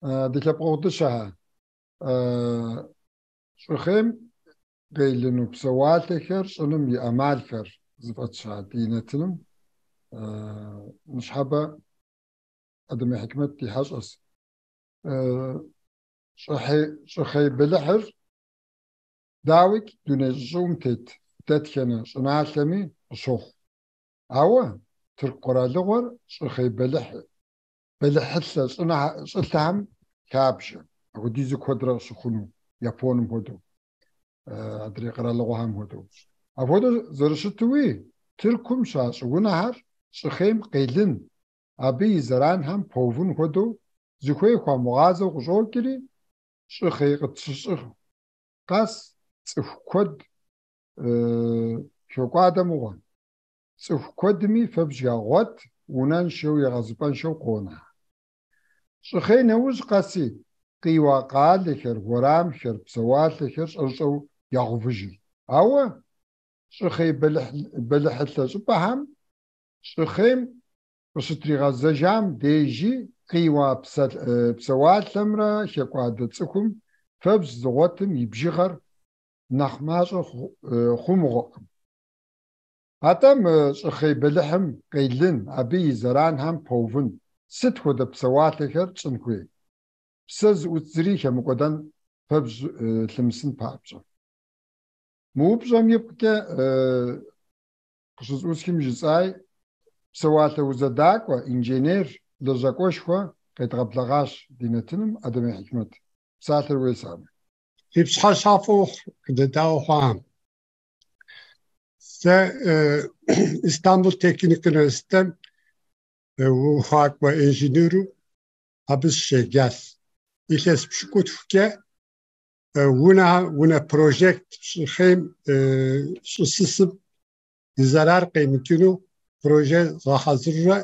Ди лъэпкъэгъу дыщэхэ, щӏыхъейм къелыну псэуалъэхэр щӏыным и ӏэмалхэр зыфӏэтща ди нэтыным ныщхьэбэ Адэмей Хьикмэт ди хьэщӏэс. Щӏыхъей бэлыхьыр, дауикӏ, дуней щӏыщӏыӏум тет дэтхэнэ щӏыналъэми къыщохъу. Ауэ Тырку къэралыгъуэр щӏыхъей бэлыхьылъэ щӏылъэхэм хабжэ, апхуэдизу куэдрэ къыщыхъуну, Японым хуэдэу, адрей къэралыгъуэхэм хуэдэу. Апхуэдэу зэрыщытуи, Тыркум щащӏ унэхэр щӏыхъейм къелын, абы и зэранхэм пэувын хуэдэу зыхуей хуамыгъазэу къыщӏокӏри, щӏыхъей къытщыщӏыху къэс цӏыху куэд хокӏуадэ мыгъуэ. Цӏыху куэдми фэбжь ягъуэт, унэншэу, егъэзыпӏэншэу къонэ. Щӏыхъей нэужь къэси, къиуа къалэхэр, уэрамхэр, псэуалъэхэр щӏэрыщӏэу ягъэувыжыр. Ауэ щӏыхъей бэлыхьылъэ щӏыпӏэхэм щӏыхъейм къыщытригъэзэжам дежи къиуа псэуалъэмрэ хэкӏуадэ цӏыхум фэбжь зыгъуэтым и бжыгъэр нэхъ мащӏэ хъу мыгъуэкъым. Атӏэ мы щӏыхъей бэлыхьым къелын, абы и зэранхэм пэувын сыт хуэдэ псэуалъэхэр тщӏын хуей? Псэ зыӏут зыри хэмыкӏуэдэн фэбжь лъымысын папщӏэ. Мы упщӏэм ипкъкӏэ къыщызэӏусхым жысӏай, псэуалъэ узэдакӏуэ, инженер, лэжьакӏуэшхуэ къедгъэблэгъащ ди нэтыным Адэмей Хьикмэт. Псалъэр уей, абы. Фи пщыхьэщхьэфӏ ухъу, къыдэдаӏуэ хъуам. Сэ Истамбул Техник университетым ухуакӏуэ инженеру абы сыщеджащ. Илъэс пщыкӏутхукӏэ унэ прожект щӏыхъейм щӏысысым и зэрар къемыкӏыну проже згъэхьэзырурэ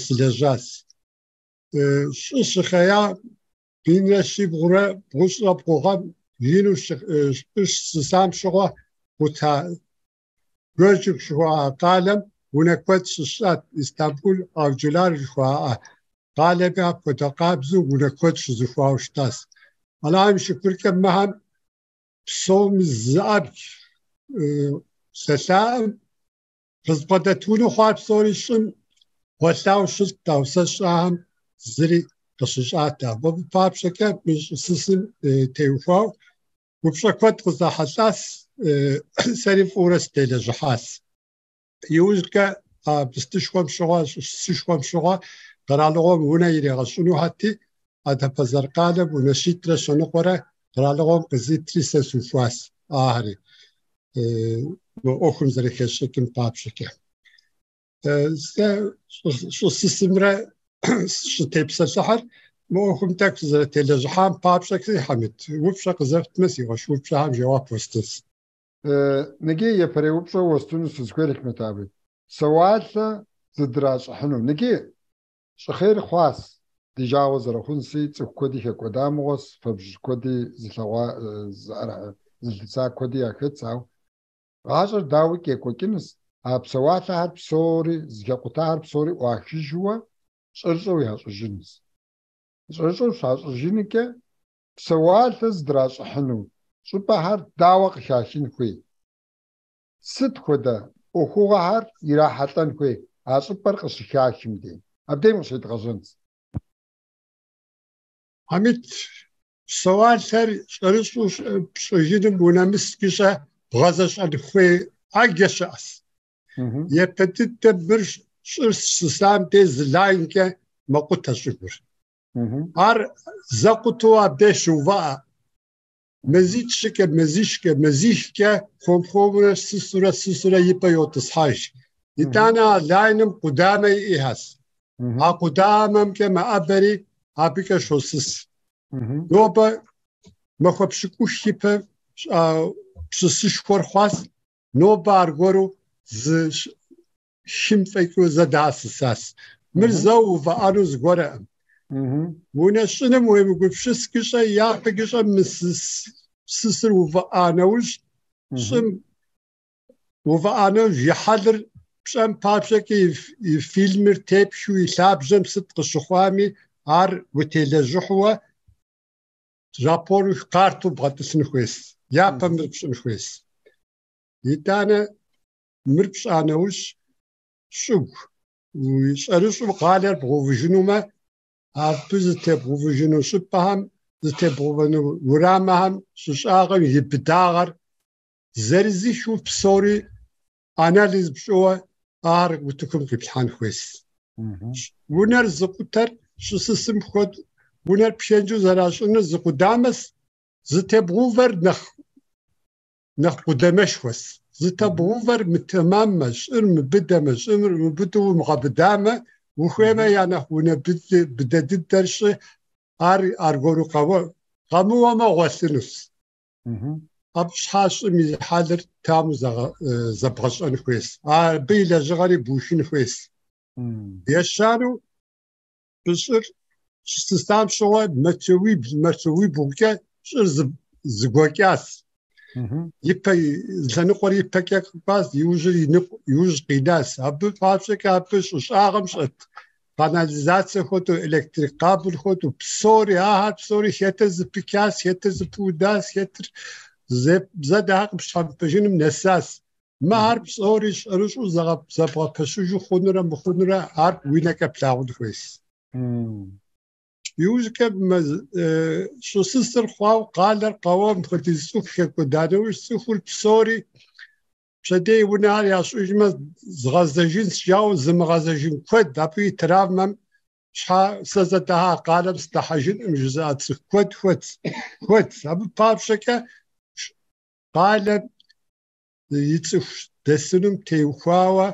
сылэжьащ. Щӏы щыхъея минрэ щибгъурэ бгъущӏрэ бгъу гъэм ину щӏы щысысам щыгъуэ къута Гёльджик жыхуаӏэ къалэм унэ куэд щысщӏат, Истамбул Авджылар жыхуаӏэ къалэми апхуэдэ къабзэу унэ куэд щызухуауэ щытащ. Алыхьым и шыкуркӏэ мыхэм псоми зы абдж лъэлъаӏым къызбгъэдэт унэу хъуар псори щӏым гъуэлъауэ щылът, ауэ сэ сщӏахэм зыри къыщыщӏатэкъым. Абы папщӏэкӏэ мы щӏысысым теухуауэ упщӏэ куэд къызахьэлӏащ, сэри фӏыурэ сытелэжьыхьащ. Иужькӏэ а быстышхуэм щыгъуэ, щӏысысышхуэм щыгъуэ къэралыгъуэм унэ иригъэщӏынухэти, Адапазар къалэм унэ щитӏрэ щэныкъуэрэ къэралыгъуэм къызитри сэ сухуащ ахэри мы ӏуэхум зэрыхэсщӏыкӏым папщӏэкӏэ. Сэ щӏысысымрэ сыщӏытепсэлъыхьыр мы ӏуэхум тӏэкӏу сызэрытелэжьыхьам папщӏэкӏэ, Хьэмид, упщӏэ къызэфтмэ, си къуэш упщӏэхэм жэуап уэстынщ. Ныджы япэрей упщӏэ уэстыну сызыхуейр, Хьикмэт аби. Псэуалъэ зыдращӏыхьыну. Ныджы щӏыхъейр хъуас, ди жагъуэ зэрыхъунси, цӏыху куэди хэкӏуэда мыгъуэс, фэбжь куэди зылъэгъуа, зылъыса куэди яхэтс, ауэ гъащӏэр дауикӏ екӏуэкӏынус, а псэуалъэхэр псори, зэхэкъутахэр псори ӏуахыжуэ щӏэрыщӏэу ящӏыжынус. Щӏэрыщӏэу щащӏыжынукӏэ псэуалъэ зыдращӏыхьыну щӏыпӏэхэр дауэ къыхахын хуей? Сыт хуэдэ ӏуэхугъуэхэр ирахьэлӏэн хуей а щӏыпӏэр къыщыхахым дей? Абдейм къыщедгъэжьэнщ. Хьэмид, псэуалъэр щӏэрыщӏэу пщӏыжыным унэмыскӏыщӏэ бгъэзэщӏэн хуей ӏэджэ щыӏэщ. Япэ дыдэ мыр щӏыр щысам дей зы лайнкӏэ мэкъутэ щӏыгур. Ар зэ къутэу абдей щыувыӏэ. Мазитӏ-щыкӏэ, мазищкӏэ, мазихкӏэ хуэм-хуэмурэ сысурэ сысурэ и пӏэ йотӏысхьэж. Итӏанэ а лайным къудамэ иӏэщ. А къудамэмкӏэ мэӏэбэри абыкӏэ щосыс. Нобэ махуэ пщыкӏух ипэ псысышхуэр хъуащ, нобэ аргуэру зы хым фӏэкӏыу зэ дасысащ. Мыр зэ увыӏэну зыгуэрэӏым. Унэ щӏыным уемыгупсыскӏыщӏэ, япэкӏыщӏэ мы сысыр увыӏа нэужь, щӏым увыӏа нэужь и хьэлыр пщӏэн папщӏэкӏэ и фильмыр тепхыу и лъабжьэм сыт къыщыхъуами, Ар утелэжьыхьуэ рапору карту бгъэтӏылъын хуейс. Япэ мыр пщӏын хуейс. Итӏанэ мыр пщӏа нэужь щӏыгу щӏэрыщӏу къалэр бгъэувыжынумэ, абы зытебгъэувыжыну щӏыпӏэхэм, зытебгъэувэну урамэхэм щӏы щӏагъым и быдагъэр зэрызыхыу псори анализ пщӏыуэ ар утыкум къиплъхьэн хуейс. Унэр зыкъутэр щӏысысым хуэд, унэр пхэнжу зэращӏыныр зы къудамэс, зытебгъэувэр нэхъ къудамэшхуэс. Зытебгъэувэр мытэмаммэ, щӏыр мыбыдэмэ, щӏыр мыбыдэу умыгъэбыдамэ, ухуеймэ я нэхъ унэ быдэ дыдэр щӏы, ар аргуэру къэмыуэмэ гъуэлъынущ. Абы щхьа щӏым и хьэлыр тэмэму зэбгъэщӏэн хуейс. Абы и лэжьыгъэри бухын хуейс. Ещанэу щӏыр щысысам щыгъуэ метрибл, метрибгъукӏэ щӏыр зыгуэкӏащ. Ипэ лъэныкъуэр ипэкӏэ кӏуащ, иужьыр иужь къинащ. Абы папщӏэкӏэ абы щӏы щӏагъым щӏэт канализацэ хуэдэу, электрик кабель хуэдэу, псори, ахэр псори хэтыр зыпыкӏащ, хэтыр зыпыудащ, хэтыр зэдэхэр къыпщхьэмпэжыным нэсащ. Мыхэр псори щӏэрыщӏу зэбгъэпэщыжу хъунурэ мыхъунурэ ар уи нэкӏэ плъагъун хуейс. Иужькӏэ щӏысысыр хъуауэ къалэр къэуэм мыпхуэдиз цӏыху хэкӏуэда нэужь цӏыхур псори пщэдей унэхэр ящӏыжмэ згъэзэжынщ жауэ зымыгъэзэжын куэд абы и травмэм щхьа сэ зэдэхьа къалэм сыдыхьэжынкъым жызыӏэ цӏыху куэд хуэт. Абы папщӏэкӏэ къалэм и цӏыху дэсынум теухуауэ,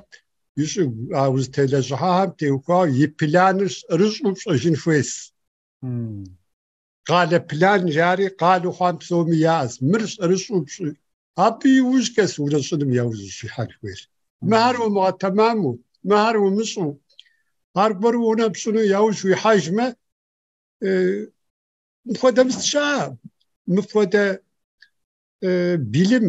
и щӏыгу а узытелэжьыхьахэм теухуауэ и планыр щӏэрыщӏу пщӏэжын хуейс. Къалэ план жари къалэу хъуам псоми яӏэс. Мыр щӏэрыщӏу пщӏы. Абы иужькӏэ унэ щӏыным яужь ущихьэн хуейр. Мыхэр умыгъэтэмаму, мыхэр умыщӏу, аргуэру унэ пщӏыну яужь уихьэжмэ, мыпхуэдэ щыӏэ, мыпхуэдэ билим,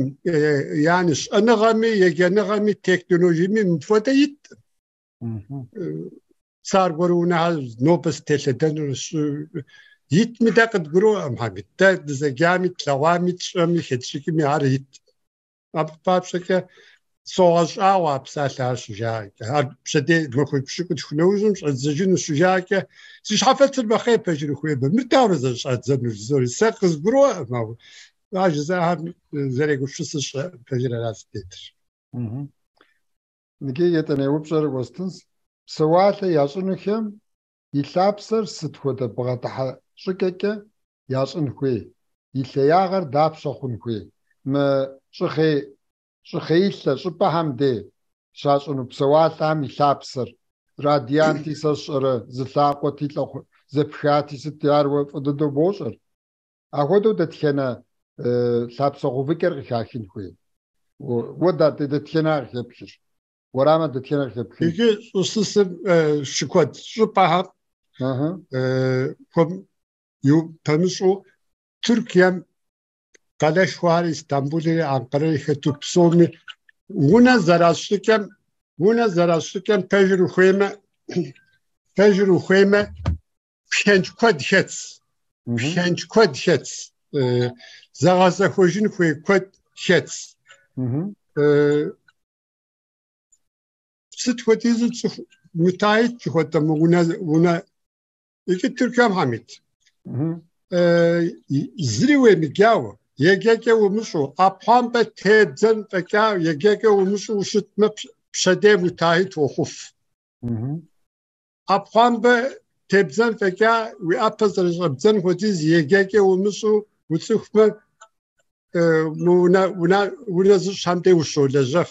yani щӏэныгъэми, еджэныгъэми, технологиеми мыпхуэдэ ит. Сэ аргуэру унэхэр нобэ сытелъэдэнур итми дэ къыдгуроӏуэм, Хьэмид. Дэ дызэджами, тлъэгъуами, тщӏэми, хэтщӏыкӏми ар ит. Абы папщӏэкӏэ согъэщӏагъуэ а псалъэр щыжаӏэкӏэ. Ар пщэдей махуэ пщыкӏутху нэужьым щӏэдзэжыну щыжаӏэкӏэ, си щхьэфэцыр мэхъей пэжыр ухуеймэ, мыр дауэрэ зэрыщӏадзэнур жызори, сэ къызгуроӏуэм, ауэ ар жызыӏэхэм зэрегупсысыр сщӏэкъым, пэжыр ара зытетыр. Иджы етӏаней упщӏэр уэстынщ. Псэуалъэ ящӏынухэм и лъапсэр сыт хуэдэ бгъэдыхьэ щӏыкӏэкӏэ ящӏын хуей? И лъеягъэр дапщэ хъун хуей? Мы щӏыхъеилъэ щӏыпӏэхэм дей щащӏыну псэуалъэхэм и лъапсэр радианти сэ сщӏэрэ, зы лъакъуэти лӏэхъу зэпхати сыт ар уэ фӏы дыдэу бощӏэр. Ахуэдэу дэтхэнэ лъапсэ гъэувыкӏэр къыхахын хуей? Уэ дэтхэнэ къыхэпхыр? Уэрамэ дэтхэнэ къыхэпхын? Иджы щӏысысым щыкуэд щӏыпӏэхэм пэмыщӏу Тыркуем къалэшхуэхэр Истамбулри Анкарэри хэту псоми унэ зэращӏыкӏэм пэжыр ухуеймэ пхэнж куэд хэтс. Пхэнж куэд хэтс. Зэгъэзэхуэжын хуей куэд хэтс. Сыт хуэдизу цӏыху мутаит жыхуэтӏэ мы унэ иджы Тыркуем, Хьэмид. Зыри уемыджауэ, еджэкӏэ умыщӏу, ӏэпхъуамбэ тебдзэн фӏэкӏа еджэкӏэ умыщӏу ущытмэ, пщэдей мутаит уохъуф. ӏэпхъуамбэ тебдзэн фӏэкӏа уи ӏэпэ зэрыщӏэбдзэн хуэдиз еджэкӏэ умыщӏу уцӏыхумэ, мы унэ зыщӏхэм дей ущолэжьэф.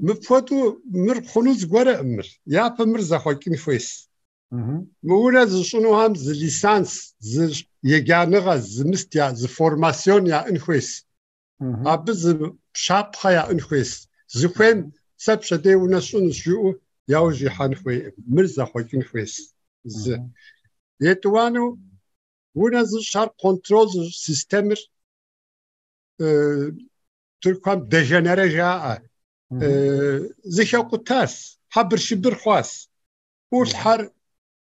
Мыпхуэдэу мыр хъуну зыгуэркъым мыр. Япэ мыр зэхъуэкӏын хуейс. Мы унэ зыщӏынухэм зы лиценз, зы еджэныгъэ, зы мыст я, зы формацион яӏэн хуейс. Абы зы щапхъэ яӏэн хуейс. Зыхуейм сэ пщэдей унэ сщӏынущ жиӏэу яужь ихьэн хуейкъым. Мыр зэхъуэкӏын хуейс. Зы. Етӏуанэу унэ зыщӏхэр контроль зыщӏ системэр Тыркухэм деженерэ жаӏэ. Зыхэкъутащ, хьэбыршыбыр хъуащ. ӏулъхьэр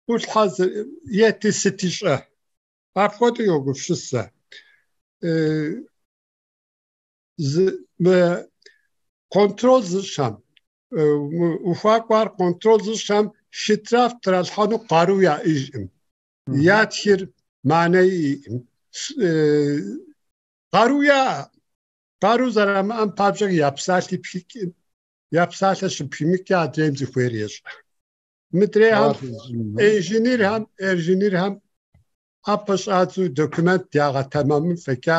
ӏулъхьэ ети сыти щӏэ. Апхуэдэу йогупсысэ. Мы контроль зыщӏхэм, ухуакӏуэр контроль зыщӏхэм штраф тралъхьэну къару яӏэжкъым. Ятхыр мыхьэнэ иӏэкъым. Къару яӏэ. Къару зэрамыӏэм папщӏэ я псалъи пхыкӏым, я псалъэ щыпхимыкӏкӏэ адрейм зыхуейр ещӏэ. Мыдрейхэм, инженерхэм ӏэпэ щӏадзу документ ягъэтэмэмын фӏэкӏа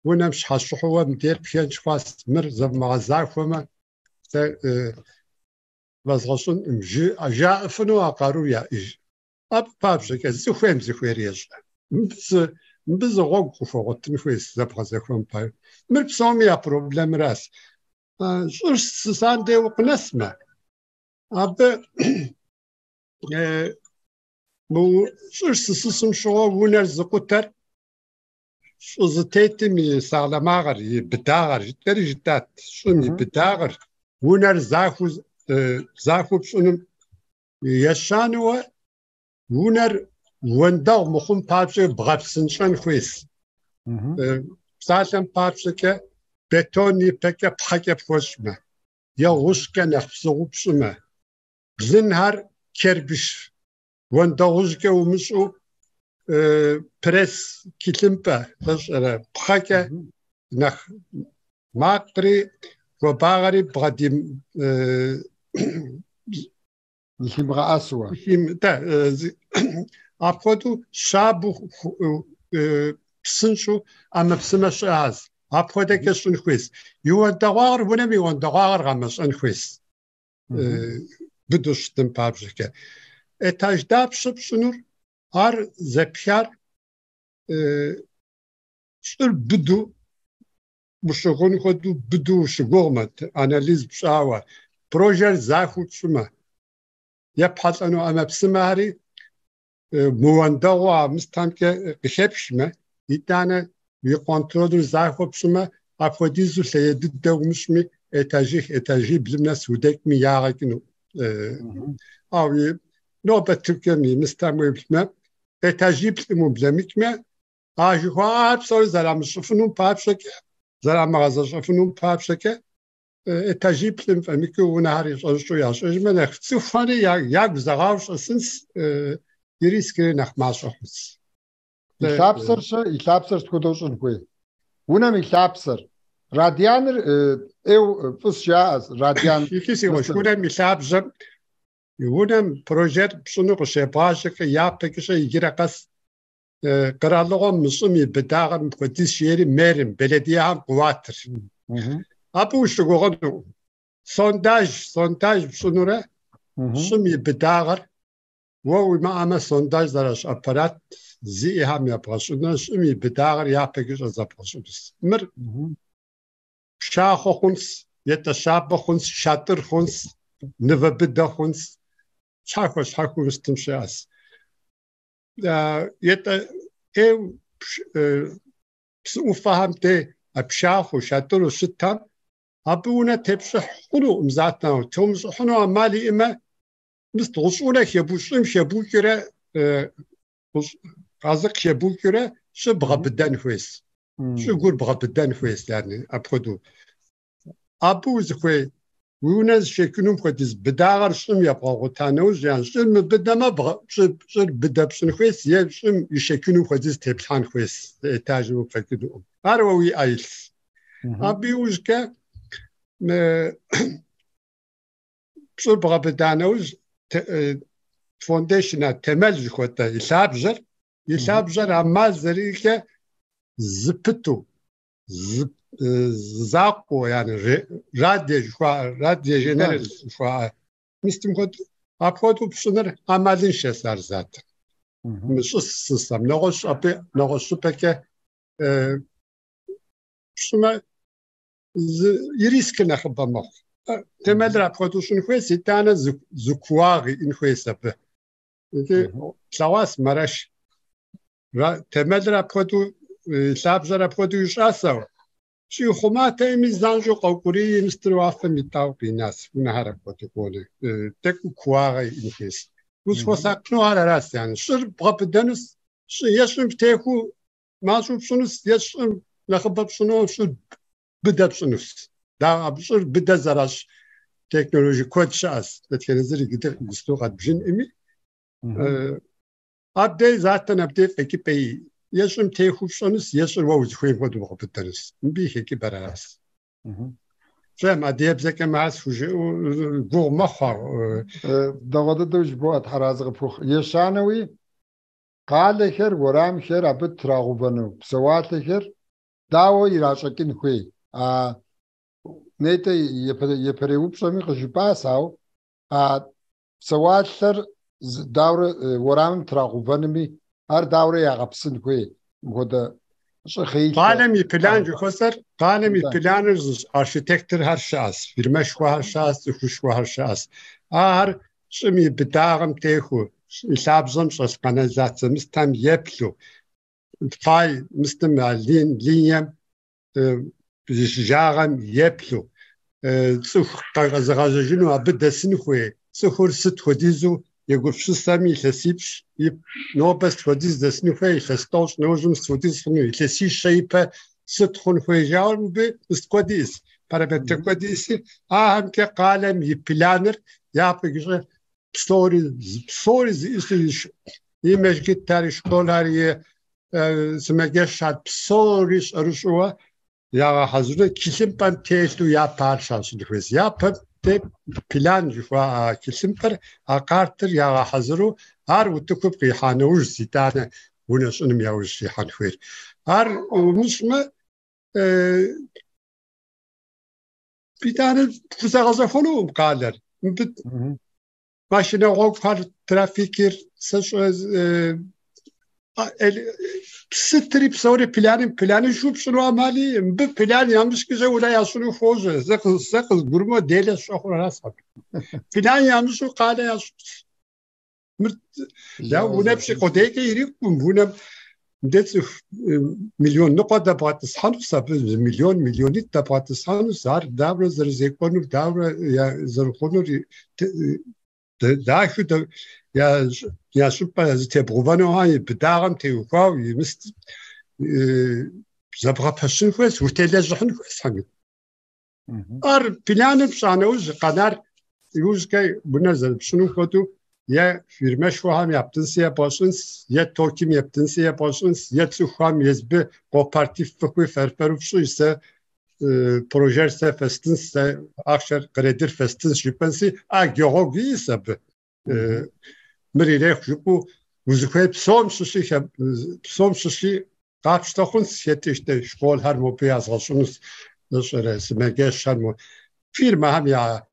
унэм щхьэщыхьууэ мыдейр пхэнж хъуащ, мыр зэвмыгъэзахуэмэ, сэ вэзгъэщӏынкъым, жаӏэфыну а къарур яӏэж. Абы папщӏэкӏэ зыхуейм зыхуейр ещӏэ. Мыбы зы гъуэгу къыхуэгъуэтын хуейщ зэбгъэзэхуэн пай. Мыр псоми я проблемэращ. Щӏыр сысам дей укъынэсмэ, абы щӏыр щысысым щыгъуэ унэр зыкъутэр щӏы зытетым и сагъламагъэр, и быдагъэр, жытӏэри жытӏат, щӏым и быдагъэр, унэр захуэу пщӏыным ещанэуэ унэр уэндэгъу мыхъун папщӏэ бгъэпсынщӏэн хуейщ. Псалъэм папщӏэкӏэ бетон ипэкӏэ пхъэкӏэ пхуэщӏмэ, е гъущӏкӏэ нэхъ псыгъуэу пщӏымэ, блынхэр кирпич уэндэгъужькӏэ умыщӏу пресс тхылъымпӏэ лъэщӏэрэ пхъэкӏэ нэхъ макъри хуабагъэри бгъэдим зылъимыгъэӏэсуэ. Апхуэдэу щабэу псынщӏэу ӏэмэпсымэ щыӏащ. Апхуэдэкӏэ щӏын хуейщ. И уэндэгъуагъэр, унэм и уэндэгъуагъэр гъэмэщӏэн хуейщ. Быдэу щытын папщӏэкӏэ. Этаж дапщэ пщӏынур, ар зэпхар щӏыр быдэу ущыгъун хуэдэу быдэу ущыгугъмэ, анализ пщӏауэ, прожер захуэу пщӏымэ, епхьэлӏэну ӏэмэпсымэхэри мыуэндэгъуу а мыстамкӏэ къыхэпхмэ, итӏанэ уи контролыр захуэ пщӏымэ, апхуэдизу лъее дыдэ умыщӏми, этажих, этажиблым нэс удэкӏми ягъэ кӏыну. Ауэ нобэ Тыркуем и мыстам уеплъмэ, этажиплӏым ублэмыкӏмэ, а жыхуаӏэр псори зэрамыщӏыфынум папщӏэкӏэ, зэрамыгъэзэщӏэфынум папщӏэкӏэ, этажиплӏым фӏэмыкӏыу унэхэр щӏэщӏу ящӏыжмэ, нэхъ цӏыхухэри ягу зэгъауэ щӏэсынс, и рискри нэхъ мащӏэ хъунс. И лъапсэр щэ, и лъапсэр сыт хуэдэу щӏын хуей? Унэм и лъапсэр. Радианыр ӏейу фӏыщ жаӏэ, радиан. Икӏи си къуэш, унэм и лъабжьэм, унэм прожер пщӏыну къыщебгъажьэкӏэ, япэкӏэ щэ иджырэ къэс къэралыгъуэм мы щӏым и быдагъэр мыпхуэдиз жери мэрым, беледиехэм къыуатыр. Абы ущыгугъыну. Сондаж пщӏынурэ щӏым и быдагъэр уэ уимыӏэмэ сондаж зэращӏ аппарат зиӏэхэм ебгъэщӏынурэ щӏым и быдагъэр япэкӏэ щӏэзэбгъэщӏынущ. Мыр пшахъуэ хъунс, етӏэ щабэ хъунс, шатӏыр хъунс, нывэ быдэ хъунс, щхьэхуэ-щхьэхуэу мыстым щыӏэс. Етӏэ ӏейу псы ӏуфэхэм дей а пшахъуэу, шатӏыру щытхэм абы унэ тепщӏыхь хъунукъым затнауэ, томыщӏыхьыну ӏэмал иӏэмэ, мыст гъущӏ унэ щӏым хэбукӏэрэ, къазыкъ хэбукӏэрэ щӏы бгъэбыдэн хуейщ. Щӏыгур бгъэбыдэн хуейщ, яни апхуэдэу. Абы узыхуей уи унэ зыщекӏынум хуэдиз быдагъэр щӏым ебгъэгъуэта нэужь, яни щӏыр мыбыдэмэ, щӏыр быдэ пщӏын хуейщ, е щӏым ишэчынум хуэдиз теплъхьэн хуейщ, этажым уфӏэкӏынукъым. Ар уэ уи ӏэ илъщ. Абы иужькӏэ щӏыр бгъэбыда нэужь, foundation, темэл жыхуэтӏэ и лъабжьэр ӏэмал зэриӏэкӏэ зыпыту, закъуэу, яни радие жыхуаӏэ, радие женерал жыхуаӏэ. Мыстым хуэдэу, апхуэдэу пщӏыныр ӏэмалыншэщ ар затыр. Мы щӏы сысэм, нэгъуэщӏ абы, нэгъуэщӏ щӏыпӏэкӏэ пщӏымэ, и рискыр нэхъыбэ мэхъу. Темэлыр апхуэдэу щӏын хуейщ, итӏанэ зы кууагъ иӏэн хуейщ абы. Икӏи плъэгъуащ Мэрэш. Темэлыр апхуэдэу, лъабжьэр апхуэдэу ищӏасэу. Щӏихъуматэми занщӏэу къэукӏурийм мыстыр уафэм итӏау къинащ. Унэхэр апхуэдэу къонэ. Тӏэкӏу кууагъэ иӏэн хуейщ. Узыхуэсакъыну ар аращ, yani. Щӏыр бгъэбыдэну, е щӏым техуу мащӏэу пщӏынущ, е щӏым нэхъыбэ пщӏыну, щӏыр быдэ пщӏынущ. Абы щӏыр быдэ зэращӏ технологие куэд щыӏэщ. Дэтхэнэ зыри иджыпсту къэдбжынӏыми. Абдей затэн абдей фӏэкӏыпӏэ е щӏым техуу пщӏынущ, е щӏыр уэ узыхуейм хуэдэу бгъэбыдэнущ. Мыбы и хэкӏыпӏэр аращ. Щӏэм адыгэбзэкӏэ мас хужыӏэу гугъу мэхъу. Дэгъуэ дыдэу жыбоӏэ, Тхьэразэ къыпхухъу. Ещанэуи къалэхэр, уэрамхэр абы трагъэувэну псэуалъэхэр дауэ иращӏэкӏын хуей? А нетӏэ япэрей упщӏэми къыжыпӏащ, ауэ а псэуалъэр дауэрэ уэрамым трагъэувэнуми, ар дауэрэ ягъэпсын хуей? Мыпхуэдэ щӏыхъеилъэ. Къалэм и план жыхуэсӏэр, къалэм и планыр зыщӏ архитекторхэр щыӏэщ, фирмэшхуэхэр щыӏэщ, цӏыхушхуэхэр щыӏэщ. Ахэр щӏым и быдагъэм техуу, и лъабжьэм щӏэлъ канализацэ мыстхэм еплъу, фай мыстым а линием зыщыжагъэм еплъу, цӏыху къэзыгъэзэжыну абы дэсын хуей, цӏыхур сыт хуэдизу егупсысэми илъэсипщӏ нобэ сыт хуэдиз дэсын хуей, илъэс тӏощӏ нэужьым сыт хуэдиз хъуну, илъэсищэ ипэ сыт хъун хуей жауэ мыбы мыст куэд иӏэщ, параметр куэд иӏэщи, ахэмкӏэ къалэм и планыр япэкӏэ псори зиӏысыр и мэжджытхэр, и школхэр, и сымаджэщхэр псори щӏэрыщӏэуэ ягъэхьэзыру тхылъымпӏэм телъу япэ ар щащӏын хуейщ. Япэм план жыхуаӏэ тхылъымпӏэр, а картэр ягъэхьэзыру ар утыкум къихьа нэужь итӏанэ унэ щӏыным яужь щихьэн хуейр. Ар умыщӏмэ, итӏанэ пхузэгъэзэхуэнукъым къалэр. Мыбы машинэ гъуэгухэр, трафикыр, сытри псори планыншэу пщӏыну ӏэмали, мыбы план ямыщӏкӏэ унэ ящӏыну хуожьэ. Сэ къызгурымыӏуэ делэ сщӏэхъур аращ абы. План ямыщӏу къалэ ящӏ. Мыр я унэ пщӏы къудейкӏэ ирикъукъым, унэм мыдэ цӏыху миллион ныкъуэ дэбгъэтӏысхьэнущ, абы зы миллион, миллионитӏ дэбгъэтӏысхьэнущ, ар дауэрэ зэрызекӏуэнур, дауэрэ зэрыхъунур, дахэу я щӏыпӏэ зытебгъэувэнухэм и быдагъэм теухуауэ и мыст зэбгъэпэщын хуейщ, утелэжьыхьын хуейщ, Хьэмид. Ар планыр пщӏа нэужь къэнар иужькӏэ унэр зэрыпщӏынум хуэдэу е фирмэшхуэхэм яптынси ебгъэщӏынс, е ТОКИ-м ептынси ебгъэщӏынс, е цӏыхухэм езбы кооператив фыхуи фэр-фэру фщӏы, сэ прожер сэ фэстынс, сэ ахъшэр кредитыр фэстынс жыпӏэнси, ӏэджэ гъуэгу иӏэщ абы. Мыр ирехъу жыпӏэу узыхуей псом щыщи къапщтэ хъунс, хэтыщтэ школхэр мобы язгъэщӏынущ, зыщӏэрэ сымаджэщхэр мо фирмэхэм я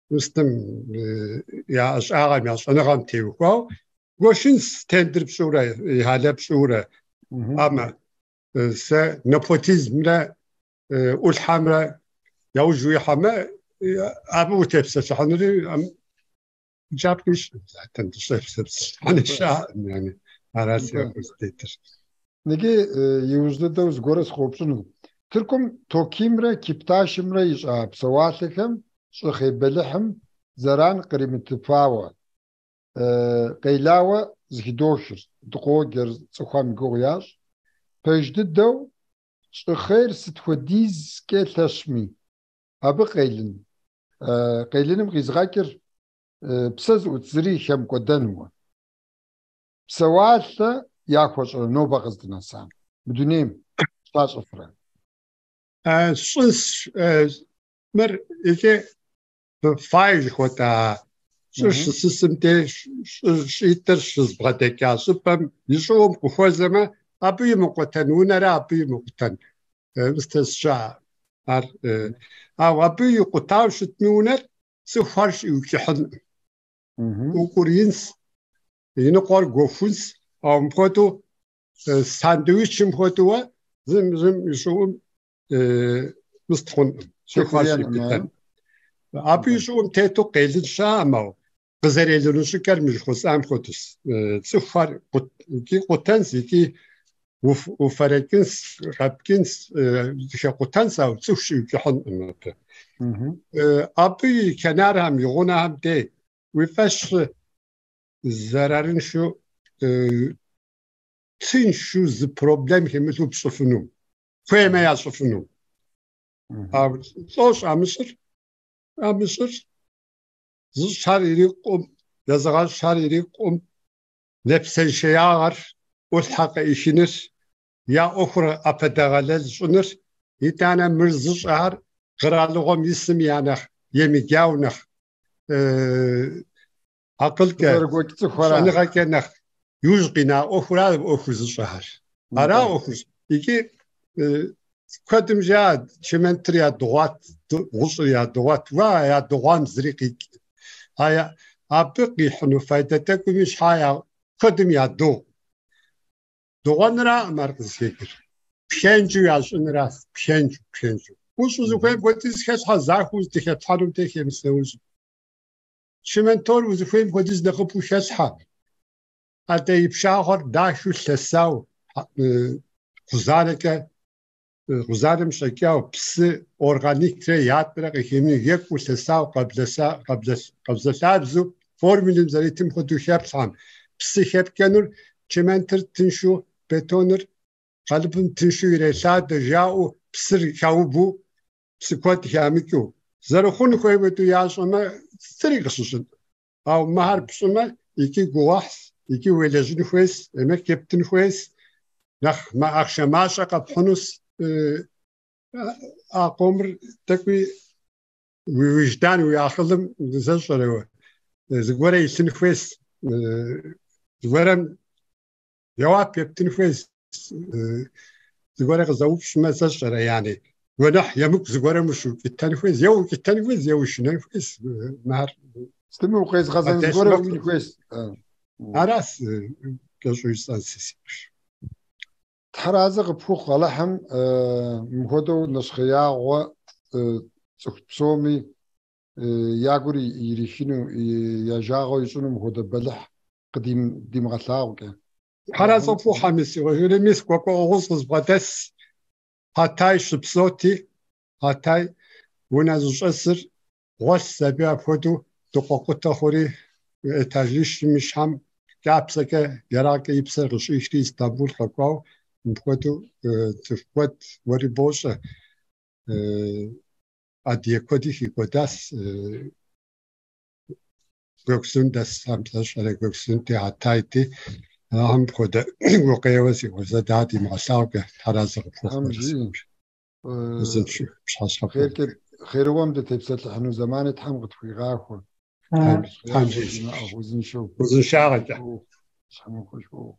мыстым я ӏэщӏагъэм, я щӏэныгъэм теухуауэ гуэшынс тендер пщӏыурэ, ихьэлэ пщӏыурэ. Амэ сэ непотизмрэ ӏулъхьэмрэ яужь уихьэмэ, абы утепсэлъыхьынури джаб къищӏ, затэн дыщӏепсэлъыхьын щыӏэкъым, yani аращ си ӏуэхур зытетыр. Иджы иужь дыдэу зыгуэрэ сыкъоупщӏыну. Тыркум ТОКИ-мрэ Кипташымрэ ищӏа псэуалъэхэм щӏыхъей бэлыхьым зэран къримытыфауэ, къелауэ зыхыдохыр, дыкъоджэр, цӏыхухэм и гугъу ящӏ. Пэж дыдэу щӏыхъейр сыт хуэдизкӏэ лъэщми, абы къелыным къизгъэкӏыр псэ зыӏут зыри хэмыкӏуэдэнуэ. Псэуалъэ яхуэщӏрэ нобэ къыздынэсам, мы дунейм щащӏыфрэ? Щӏынс, мыр иджы фай жыхуэтӏа щӏыр щысысым деж щӏитӏыр щызбгъэдэкӏа щӏыпӏэм и щӏыӏум къыхуэзэмэ, абы имыкъутэн унэрэ абы имыкъутэн мыстэ сщыӏэ. Ар, ауэ абы икъутауэ щытми унэр цӏыхухэр щӏиукӏыхьынкъым. Укӏуриинс, и ныкъуэр гуэхунс, ауэ мыпхуэдэу сандвичым хуэдэуэ зым зым и щӏыӏум мыст хъункъым, цӏыхухэр щӏиубыдэн. Абы и щӏыӏум тету къелын щыӏэкъым, ауэ къызэрелыну щӏыкӏэр мы жыхуэсӏам хуэдэщ. Цӏыхухэр икӏи къутэнс, икӏи уфэрэкӏынс, къэпкӏынс, зэхэкъутэнс, ауэ цӏыху щӏиукӏыхьынкъым абы. Абы и кенархэм, и гъунэхэм дей уи фӏэщ Зэрарыншэу, тыншу зы проблем хэмылъу пщӏыфыну. Хуеймэ ящӏыфыну. Ауэ лӏо щӏамыщӏыр, щӏамыщӏыр зыщӏхэр ирикъум, езыгъэщӏхэр ирикъум, нэпсэншеягъэр, ӏулъхьэ къеӏыхыныр, я ӏуэхур ӏэпэдэгъэлэл щӏыныр, итӏанэ мыр зыщӏхэр къэралыгъуэм исым я нэхъ емыджау нэхъ акъылкӏэ, щӏэныгъэкӏэ нэхъ иужь къина ӏуэхура ӏуэхур зыщӏэхэр. Ара ӏуэхур. Икӏи куэдым жаӏэ чементыр ядыгъуат, гъущӏыр ядыгъуат. Уа, ядыгъуам зыри къикӏ. Абы къихьыну файдэ тӏэкӏуми щхьа куэдым ядыгъу. Дыгъуэныракъым ар къызыхэкӏыр. Пхэнжу ящӏыныращ, пхэнжу, пхэнжу. Гъущӏу зыхуейм хуэдиз хэлъхьэ, захуэу здыхэплъхьэнум техемыс нэужь. Чементор узыхуейм хуэдиз нэхъыбэу хэлъхьэ. Адэ и пшагъуэр дахэу лъэсау, кхъузанэкӏэ, кхъузанэм щӏэкӏау, псы органикрэ ятӏэрэ къыхимыну екӏуу лъэсау, къабзэлъабзэу формулым зэритым хуэдэу хэплъхьэм. Псы хэпкӏэнур чементыр тыншу, бетоныр къалыпым тыншу ирелъадэ жаӏэу псыр хаубу, псы куэд хамыкӏыу. Зэрыхъун хуей хуэдэу ящӏэмэ, зыри къыщыщӏынкъым. Ауэ мыхэр пщӏымэ, икӏи гугъуехьщ, икӏи уелэжьын хуейщ, эмэк ептын хуейщ, нэхъ ахъшэ мащӏэ къэпхьынущ. А къомыр тӏэкӏуи уи уиждан, уи акъылым зэщӏэрэ зыгуэрэ илъын хуейщ, зыгуэрэм жэуап ептын хуейщ, зыгуэрэ къызэупщӏмэ зэщӏэрэ, яни гуэныхь емыкӏу зыгуэрэм ущыукӏытэн хуейщ, е укӏытэн хуейщ, е ушынэн хуейщ мыхэр. Сытми укъезгъэзэн зыгуэрэ уиӏэн хуейщ. Аращ кӏэщӏу жысӏэн си къуэш. Тхьэразэ къыпхухъу Алыхьым мыпхуэдэу нэщхъеягъуэ цӏыху псоми я гур ирихыну, я жагъуэ ищӏыну мыпхуэдэ бэлыхь къыдимыгъэлъагъукӏэ. Тхьэразэ къыпхухъу, Хьэмис, си къуэш. Мис Кӏуэкӏуэ Огъуз къызбгъэдэс Хьэтай щыпсэути, Хьэтай унэ зыщӏэсыр гъуэлъщ аби апхуэдэу дыкъуэкъутэ хъури, этажищым и щхьэм кӏапсэкӏэ ерагъкӏэ и псэр къыщӏихри Истамбул къэкӏуау мыпхуэдэу цӏыху куэд уэри бощӏэ, адыгэ куэди хикӏуэдащ. Гёксун дэсхэм зэщӏэрэ Гёксунти, Хьэтайти, ахьэм мыпхуэдэ гукъеуэ си къуэш зэ дэ димыгъэлъагъукӏэ, Тхьэразэ къыпхухъу. Узыншэу, пщыхьэщхьэ. Хъерыуэм дытепсэлъыхьыну зэмани Тхьэм къытхуигъахуэ. Тхьэм узыншэу. Узыншагъэкӏэ. Щхьэмахуэшхуэ.